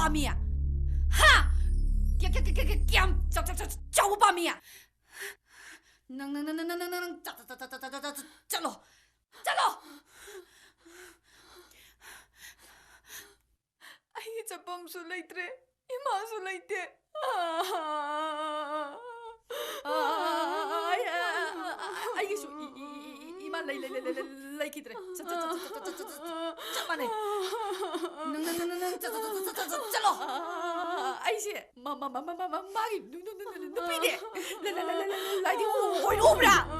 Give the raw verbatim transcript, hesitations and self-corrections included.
ꯄꯥꯝꯃꯤ? ꯍꯥ? ꯀꯌꯥ-, ꯀꯌꯥ-, ꯀꯌꯥ-, ꯀꯌꯥ-, ꯀꯌꯥꯝ ꯆꯥꯎ-, ꯆꯥꯎ-, ꯆꯥꯎ-, ꯆꯥꯎꯕ ꯄꯥꯝꯃꯤ? ꯅꯪ, ꯅꯪ, ꯅꯪ, ꯆꯠ-, ꯆꯠ-, ꯆꯠ-, ꯆꯠ-, ꯆꯠ-, ꯆꯠ-, ꯆꯠꯂꯣ꯫ ꯆꯠꯂꯣ꯫ ꯑꯩꯒꯤ ꯆꯠꯐꯝꯁꯨ ꯂꯩꯇ꯭ꯔꯦ, ꯏꯃꯥꯁꯨ ꯂꯩꯇꯦ꯫ ꯑꯩ-, ꯑꯩꯒꯤꯁꯨ ꯏ-, ꯏ-, ꯏ-, ꯏ-, ꯏꯃꯥ ꯂꯩ-, ꯂꯩ-, ꯂꯩ-, ꯂꯩ-, ꯂꯩꯈꯤꯗ꯭ꯔꯦ꯫ ꯆꯠ-, ꯆꯠ-, ꯆꯞ ꯃꯥꯟꯅꯩ꯫ ꯅꯪ, ꯅꯪ, ꯅꯪ, ꯅꯪ, ꯆꯠ-, ꯆꯠ-, ꯆꯠ-, ꯆꯠ-, ꯆꯠ-, ꯆꯠꯂꯣ꯫ ꯑꯩꯁꯦ ꯃ-, ꯃ-, ꯃ-, ꯃ-, ꯃ-, ꯃ-, ꯃꯥꯒꯤ ꯅꯨ-, ꯅꯨ-, ꯅꯨ-, ꯅꯨ-, ꯅꯨꯄꯤꯅꯦ꯫ ꯂ-, ꯂ-, ꯂ-, ꯂ-, ꯂ-, ꯂꯥꯏꯗꯤ ꯎ-, ꯎ-, ꯎꯕ꯭ꯔꯥ?